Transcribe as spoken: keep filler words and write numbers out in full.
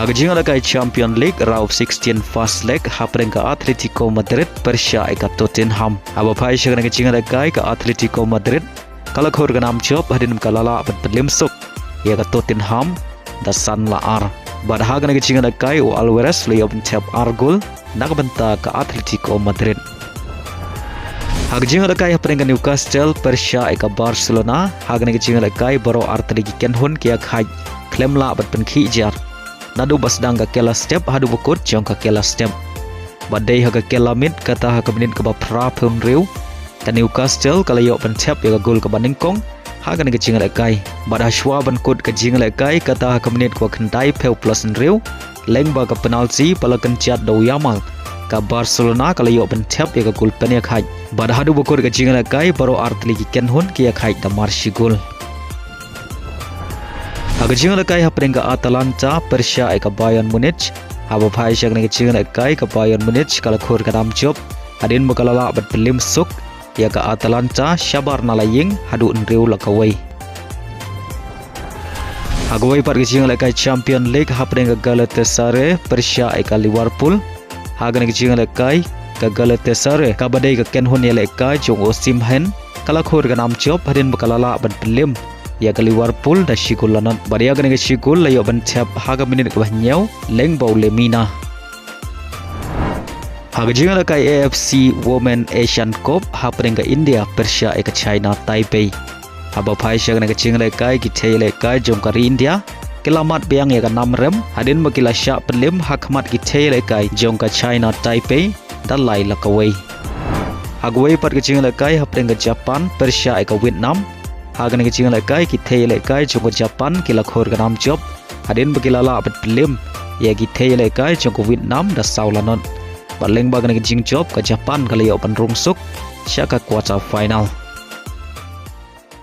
Ha ka jingïalehkai Champion League round of sixteen first leg hapdeng ka Atletico Madrid pyrshah ïa ka Tottenham. Haba phai sha kane ka jingïalehkai ka Atletico Madrid ka la khur ka nam jop hadien ba ka la lah ban pynlem suk ïa ka Tottenham da san la ar. Bad ha kane ka jingïalehkai u Alvarez u la ïoh ban thep ar gol na ka bynta ka Atletico Madrid. Ha ka jingïalehkai hapdeng ka Newcastle pyrshah ïa ka Barcelona, ha kane ka jingïalehkai baroh artylli ki kynhun ki ïakhaid khlem lah ban pynkhih jar. Naduh ba sdang ka kylla step haduh ba kut jong ka kylla step. Bad dei ha ka kylla miet kata ha ka minit kaba phra phew hynriew, ka Newcastle ka la ïoh ban thep ïa ka gol kaba nyngkong ha kane ka jingïalehkai. Bad hashwa ban kut ka jingïalehkai kata ha ka minit kaba khyndai phew plus hynriew, lyngba ka penalti ba la kynjat da u Yamal, ka Barcelona ka la ïoh ban thep ïa ka gol pynïakhaid. Bad haduh ba kut ka jingïalehkai baroh artylli ki kynhun ki ïakhaid da mar shi gol. Ha ka jingïalehkai hapdeng ka Atalanta pyrshah ïa ka Bayern Munich, haba phai sha kane ka jingïalehkai ka Bayern Munich ka la khur ka nam jop hadien ba ka la lah ban pynlem suk ïa ka Atalanta shabar na la ïing haduh hynriew la kawei. Ha kawei pat ka jingïalehkai Champion League hapdeng ka Galatasaray pyrshah ïa ka Liverpool. Ha kane ka jingïalehkai ka Galatasaray kaba dei ka kynhun ïalehkai jong u Osimhen ka la khur ka nam jop hadien ba ka la lah ban pynlem ïa ka Liverpool da shi gol la nod. Bad ïa kane ka shi gol la ïoh ban thep ha ka minit kaba hynñiew lyngba u Lemina. Ha ka jingïalehkai A F C Women Asian Cup hapdeng ka India pyrshah ïa ka China Taipei. Haba phai sha kane ka jingïalehkai ki thei ïalehkai jong ka ri India ki la mad biang ïa ka nam rem hadien ba ki la shah pynlem ha khmat ki thei ïalehkai jong ka China Taipei da lai la kawei. Ha kawei pat ka jingïalehkai hapdeng ka Japan pyrshah ïa ka Vietnam. Ha kane ka jingïalehkai ki thei ïalehkai jong ka Japan ki la khur ka nam jop hadien ba ki la lah ban pynlem ïa ki thei ïalehkai jong ka Vietnam da saw la nod. Bad lyngba kane ka jingjop ka Japan ka la ïoh ban rung suk sha ka quarter final.